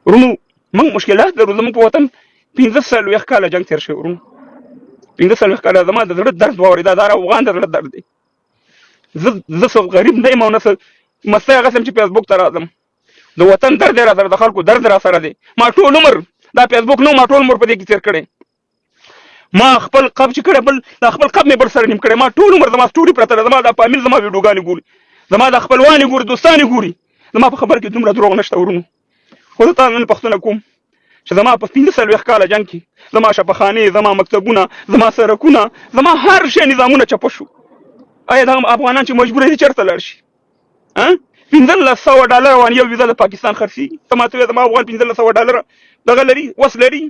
ورونو، موږ مشکلات لرو. زموږ په وطن 45 کاله جنګ تېر شوی ورونو، 45 کاله. زما د زړه درد واورې، دا د افغان د زړه درد دی. زه څه غریب نه یم او نه څه مستی هغسې یم چې فیسبوک ته راځم. د وطن درد دی راسره، د خلکو درد راسره دی. ما ټول عمر دا فیسبوک نه، ما ټول عمر په دې کې تېر کړی. ما خپل قب چې کړی، بل دا خپل قب مې بل سره نیم کړی. ما ټول عمر زما سټوري پرته ده، زما د فامیل زما ویډیوګانې ګوري، زما د خپلوانې ګوري، دوستانې ګوري. زما په خبر کې دومره دروغ نشته ورونو. خو زه تا نن پوښتنه کوم چې زما په 45 کاله جنګ کې زما شفاخانې، زما مکتبونه، زما سړکونه، زما هر شی نظامونه چپه شو. آیا دغه افغانان چې مجبور دي چېرته لاړ شي؟ 1500 ډالر وان یو ویزه د پاکستان خرڅېږي. ته ماته وایې زما افغان 1500 ډالر دغه لري، وس لري؟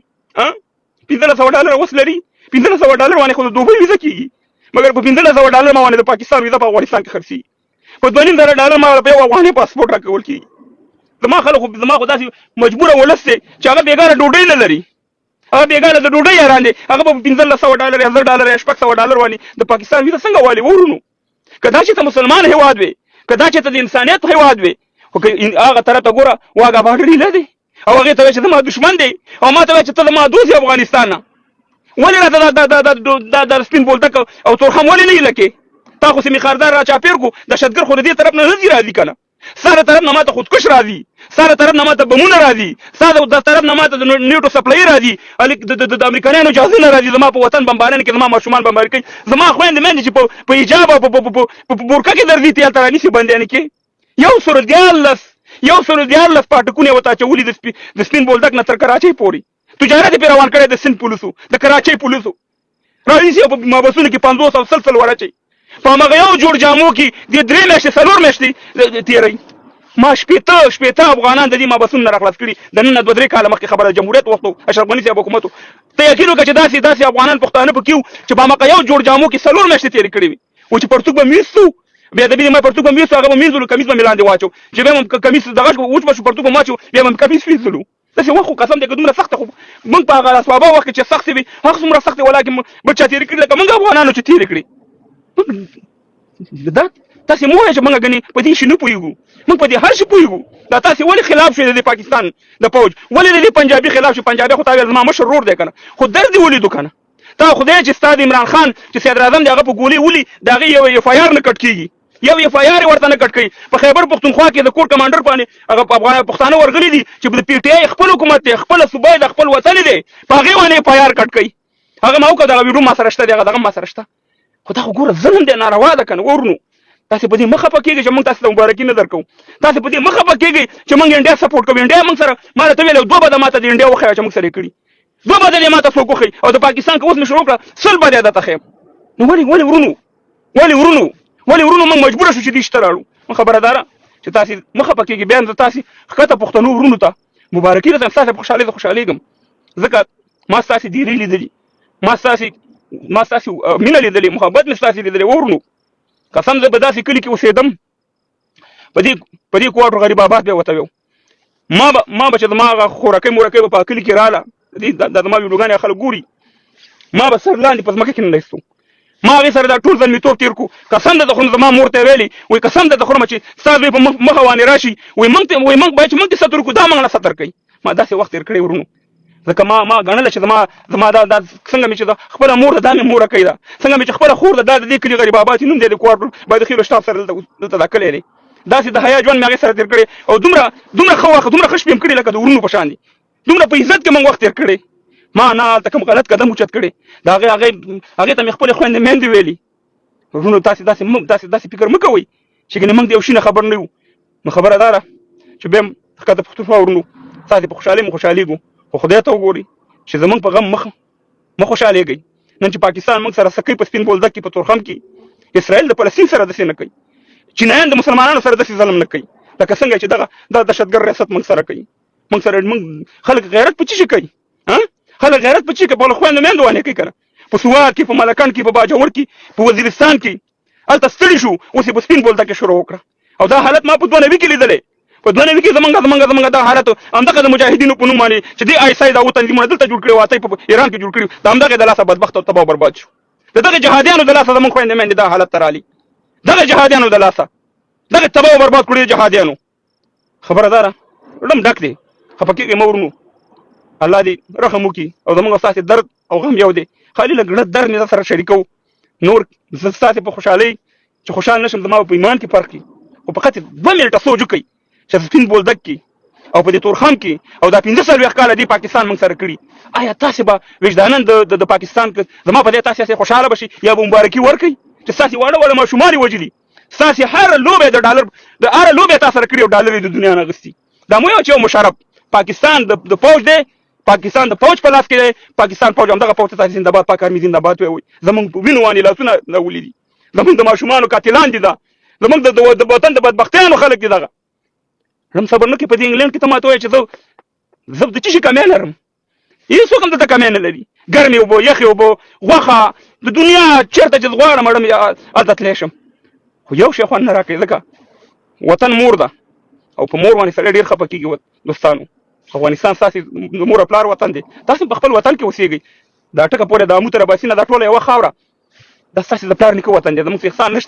1500 ډالر وس لري؟ 1500 ډالر باندې خو د دوبۍ ویزه کېږي، مګر په 1500 ډالر ما باندې د پاکستان ویزه په افغانستان کې خرڅېږي. په 2500 ډالر ما په یو افغاني پاسپورټ راکول کېږي. زما خلک خو، زما خو داسې مجبوره ولس دی چې هغه بېګاره ډوډۍ نه لري، هغه بېګاره د ډوډۍ یاران دی. هغه به په 1500 ډالر یا 1000 ډالر یا 600 ډالر باندې د پاکستان ویزه څنګه والي؟ ورونو، که دا چې ته مسلمان هیواد وي، که دا چې ته د انسانیت هیواد وي، خو که هغه طرف ته ګوره، واګه باډر ایله دی او هغې ته وایي چې زما دښمن دی او ما ته وایي چې ته زما دوست یې. افغانستان نه ولې راته دا دا دا دا دا سپین بولدک او تورخم ولې نه ایله کې؟ تا خو سیمې خاردار را چاپېر کو. دهشتګر خو د دې طرف نه نه ځي راځي که نه؟ ستا د طرف نه ماته خودکش راځي، ستا د طرف نه ماته بمونه راځي، ستا د طرف نه ماته د نیټو سپلای راځي، د امریکایانو جهازونه راځي. زما په وطن بمباران کې زما ماشومان بمباري کوي، زما خویندې میندې چې په حجاب او په بورکه کې درځي، ته هلته رانیسي بندیانې کې. 113، 113 پاټکونه یې ورته اچولي د سپین بولدک نه تر کراچۍ پورې. تجارت یې پرې روان کړی. د سند پولیسو، د کراچۍ پولیسو رانیسي او په محبسونو کې 50 او 100 100 ور اچوي. په هماغه یو جوړ جامو کې د 3 میاشتې، 4 میاشتې تېروي. ما 60 60 افغانان د دې محبسونو نه راخلاص کړي. د نن نه 2 3 کاله مخکې خبره، جمهوریت وخت، اشرف غني صاحب حکومت. ته یقین وکړه چې داسې داسې افغانان پښتانه پکې وو چې په هماغه یو جوړ جامو کې 4 میاشتې تېرې کړې وي. و چې پرتوګ به مې ویستو، بیا د بیا ما پرتوګ به مې ویستو، هغه به مینځلو، کمیس به مې لاندې واچو، چې بیا مې کمیس دغه وچ به شو، پرتوګ به مې واچو، بیا به مې کمیس وینځلو. داسې وخت خو قسم دی که دومره سخته خو موږ په هغه اسبابه وخت کې چې سختې وي، هغه څومره سختې ولا کې بل چا تېرې کړي لکه موږ افغانانو چې تېرې کړي. دا تاسې مو وایئ چې موږ ګنې په دې شي نه پوهېږو. موږ په دې هر شي پوهېږو. دا تاسې ولې خلاف شوې د دې پاکستان د پوج؟ ولې د دې پنجابي خلاف شو؟ پنجابي خو تا ویل زما مشر ورور دی که نه؟ خو درد یې ولیدو که نه؟ تا خدای چې ستا د عمران خان چې صدر اعظم دی، هغه په ګولۍ ولي، د هغې یو اف آی آر نه کټ کېږي، یو اف آی آر ورته نه کټ کوي. په خیبر پښتونخوا کې د کور کمانډر باندې هغه افغان پښتانه ورغلي دي چې د پي ټي آی خپل حکومت دی، خپله صوبه ده، خپل وطن دی، په هغې باندې اف آی آر کټ کوي. هغه ما وکړه، دغه ویډیو ما سره شته دی، هغه دغه ما سره شته. خو دا خو ګوره ظلم دی، ناروا ده که نه؟ ورونو، تاسې په دې مه خفه کېږئ چې موږ تاسې ته مبارکي نه درکوو. تاسې په دې مه خفه کېږئ چې موږ انډیا سپورټ کوو. انډیا موږ سره، ما راته ویل دوه بده ماته د انډیا وښیه چې موږ سره یې کړي. دوه بده دې ماته څوک وښیي او د پاکستان که اوس مې شروع کړه، 100 بده درته ښیم. نو ولې، ولې ورونو، ولې ورونو، ولې ورونو موږ مجبوره شو چې دې شته راړو؟ نو خبره داره چې تاسې مه خفه کېږئ. بیا هم زه تاسې ښکته پښتنو ورونو ته مبارکي رسوم. ستاسې په خوشحالۍ زه خوشحالېږم، ځکه ما ستاسې دیرې لیدلي، ما ستاسې مینه لیدلې، محبت مې ستاسې لیدلی. ورونو، قسم زه به داسې کلي کې اوسېدم، په دې کوارټر غریب آباد به ورته ویو. ما به چې زما هغه خورکۍ مورکۍ به په کلي کې راله، دې دا زما ویډیوګانې خلک ګوري، ما به سر لاندې په ځمکه کې نه ایستو. ما هغې سره دا ټول زلمیتوب تېر کړو. قسم ده د خورم، زما مور ته ویلي وایي، قسم ده د خورم چې ستا زوی په مخه باندې راشي، وایي موږ ته، وایي موږ باید چې موږ ته ستر کړو، دا موږ نه ستر کوي. ما داسې وخت تېر کړی ورونو، ځکه ما ګڼله چې زما دا څنګه مې چې ده خپله مور ده، دا مې مورکۍ ده. څنګه مې چې خپله خور ده، دا د دې کلي غریب آباد نوم دی، د کوارټر باید خېلو شتاب سره دلته دا کلی دی. داسې د حیا ژوند مې هغې سره تېر کړی او دومره دومره ښه وخت، دومره ښه شپې مې کړي لکه د ورونو په شان دي. دومره په عزت کې موږ وخت تېر کړی. ما نه هلته کوم غلط قدم اوچت کړی. د هغې ته مې خپلې خویندې میندې ویلي. ورونو، تاسې داسې فکر مه کوئ چې ګنې موږ د یو شي نه خبر نه یو. نو خبره دا ده چې بیا هم ښکته پښتونخوا ورونو، ستاسې په خوشحالۍ مو خوشحالېږو، خو خدای ته وګورئ چې زموږ په غم مه خوشحالېږئ. نن چې پاکستان موږ سره څه کوي په سپین بولدک کې، په تورخم کې، اسرائیل د فلسطین سره داسې نه کوي، چینایان د مسلمانانو سره داسې ظلم نه کوي لکه څنګه چې دغه دا دهشتګر ریاست موږ سره کوي. موږ سره موږ خلک غیرت په څه شي کوي؟ ها، خلک غیرت په څه کوي؟ په خویندو میندو باندې کوي که نه؟ په سوات کې، په ملکنډ کې، په باجوړ کې، په وزیرستان کې. هلته ستړي شو، اوس یې په سپین بولدک کې شروع وکړه. او دا حالت ما په 92 کې لیدلی. په 92 کې زمونږ دا حالت همدغه د مجاهدینو په نوم باندې چې دې آی اس آی دا و تنظیمونه دلته جوړ کړي وو، په ایران کې جوړ کړي، د همدغه د لاسه بدبخت او تباه برباد شو. د دغه جهادیانو د لاسه زمونږ خویندې میندې دا حالت ته رالي. دغه جهادیانو د لاسه دغه تباه برباد کړي جهادیانو. خبره داره، زړه ډک دی. خفه کېږئ مه ورونو، الله دې رحم وکړي او زموږ ستاسې درد او غم یو دی. خالي لږ زړه درد مې در سره شریکو، نور زه ستاسې په خوشحالۍ چې خوشحال نشم، زما په ایمان کې فرق وي. خو فقط 2 منټه سوچ وکړئ چې سپین بولدک کې او په دې تورخم کې او دا 45 کاله دی پاکستان موږ سره کړي، آیا تاسې به وجداناً د پاکستان زما په دې تاسې خوشحاله به شي یا به مبارکي ورکړئ چې ستاسې واړه واړه ماشومان یې وژلي، ستاسې هره لوبه د ډالر د هره لوبه تاسو سره کړي او ډالر یې د دنیا نه اخیستي؟ دا مو یو چې مشرف پاکستان د پوج دی، پاکستان د پوج په لاس کې دی، پاکستان پوج همدغه پوج ته تاسې زنده باد، پاک آرمي زنده باد وایي. زمونږ په وینو باندې لاسونه راولي دي، زمونږ د ماشومانو قاتلان دي، دا زمونږ د وطن د بدبختیانو خلک دي. دغه هم صبر نه کوي. په دې انګلند کې ته ماته وایې چې زه د څه شي کمی لرم؟ هیڅوک هم دلته کمی نه لري. ګرمې اوبه، یخې اوبه، غوښه، د دنیا چېرته چې غواړم اړم هلته تللی شم، خو یو شی خوند نه راکوي، ځکه وطن مور ده او په مور باندې سړی ډېر خفه کېږي. دوستانو، افغانستان ستاسې د مور او پلار وطن دی، تاسو په خپل وطن کې اوسېږئ. دا ټکه پورې د امو تر اباسینه دا ټوله یوه خاوره، دا ستاسې د پلار نیکه وطن دی، زموږ څه احسان نشته.